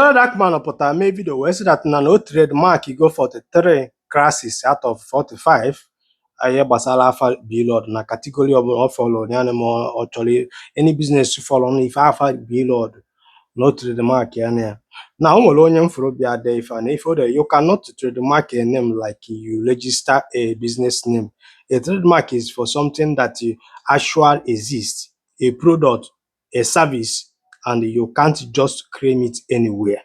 Very Dark Man pụtara mee video wee sị that na o trademark go 43 classes out of 45 ihe gbasara afa Blord na category ọbụla ọ follow ya, na ma ọ chọrọ any business follow na ife afa Blord, na o trademark ya na ya. Na o nwere onye m fụrụ bịa dee ife a na ife o dere: "You cannot trademark a name like you register a business name. A trademark is for something that you actually exists, a product, a service, and you can't just claim it anywhere."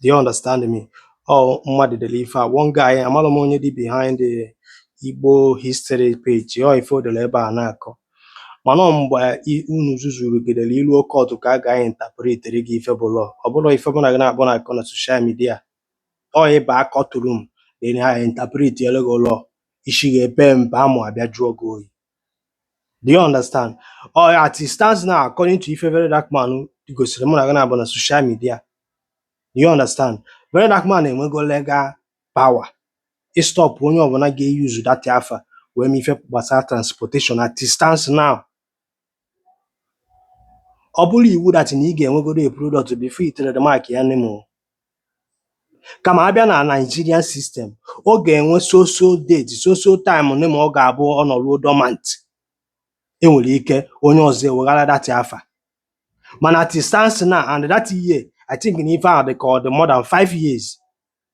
Do you understand me? Ọ mmadụ dere ife a, one guy, amarọ m onye dị behind the Igbo history page. Ọ ife o dere ebe a na-akọ, mana ọ mgbe unu zuzurugidere iruo court ka a ga-interpret gị ife bụ law. Ọ bụrụ ife mụ na gị na-akpọ na-akọ na social media, ọ ịba courtroom, then ha interpret gị law, isi ga-epe mpe, amụ abịa jụọ gị oyi. Do you understand? Or at it stands now, according to ife Very Dark Man gosiri mụ na gị na-abụ na social media. Do you understand? Very Dark Man enwego legal power ịstop onye ọbụla ga-eyuzu that afa wee mee ife gbasara transportation at it stands now. Ọ bụrụ iwu that na ị ga-enwegodo a product before i trademark ya name o. Kama abịa na Nigerian system, ọ ga-enwe so so date, so so time name ọ ga-abụ ọ nọruo dormant, enwere ike onye ọzọ eweghara that afa. Mana at it stands now and that year, I think na ife ahụ dị ka ọ dị more than 5 years,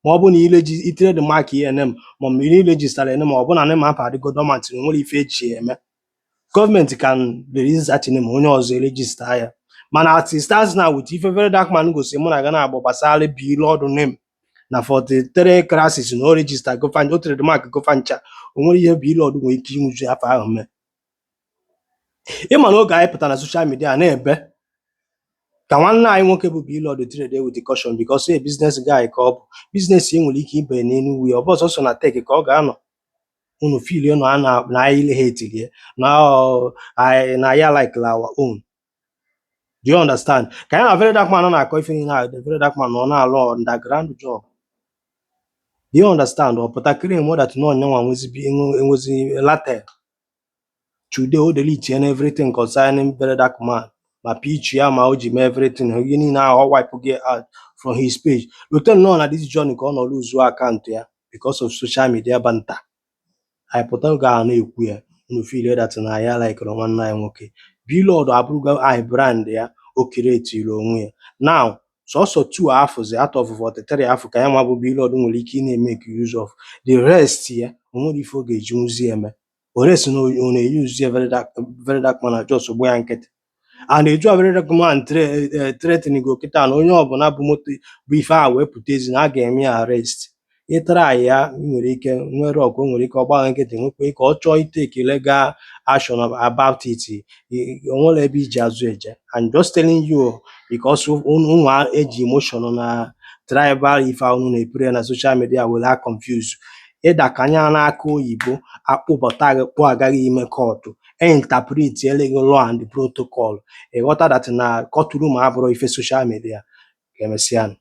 ma ọ bụ na i trademark ya name, ma ọ bụ na i register name, ọ bụ na name ahụ adịgo dormant na onwere ife eji ya eme, gọọmenti can release that name, onye ọzọ register ya. Mana at it stands now, with ife Very Dark Man gosi mụ na gị na-agba gbasara Blord name na 43 classes na o register go o trademark go ncha, o nwere ihe Blord nwere ike inwuju afọ ahụ mee. Ịma na oge anyị pụtara na social media na-ebe ka nwanne anyị nwoke bụ Blord trade with caution, because a business guy ka ọ bụ, business ya nwere ike ibe n'Enugu ya, ọ bụ ọsọsọ na tech ka ọ ga-anọ. Unu feel na na anyị hate ya na anyị na ya like our own. Do you understand? Ka ya na Very Dark Man na-akọ ife niile ahụ, the Very Dark Man nọ na-alụ underground job. Do you understand? Ọ pụta claim that na onyenwa nwezi enwezi latel. Today o delete and everything concerning Very Dark Man, ma picture ya, ma o ji mee everything, ihe niile ahụ ọ wipe gị out from his page. Lote nnọọ na this journey ka ọ nọ lose account ya because of social media banter. Anyị pụta oge ahụ na-ekwu ya, unu feel that na ya like nwanne anyị nwoke Blord abụrụgo anyị brand ya o create onwe ya. Now sọsọ two afụzi out of 43 afọ ka ya nwa bụ Blord nwere ike ị na-emeke use of. The rest ya, o nwere ife ọ ga-eji nwuzi eme ores na ọ na-eyuzu ya. Very Dark, Very Dark Man just gba ya nkịtị and eju a Very Dark Man threatening go kịta na onye ọbụla bụ moto bụ ife a wee pụta ezi na a ga-eme ya arrest. Ịtara ya, ị nwere ike nwere ọgụ, o nwere ike ọ gbaa nkịtị, nwekwa ike ọ chọọ itake legal action about it. O nwere ebe iji azụ eje. I'm just telling you because unu eji emotion na tribal ife a unu na-epure na social media were a confuse ịda ka anya n'aka oyibo akpụbata gị kpụ agaghị ime court interpret gị law and protocol. Ịghọta that na courtroom abụrụ ife social media. Ka emesịa.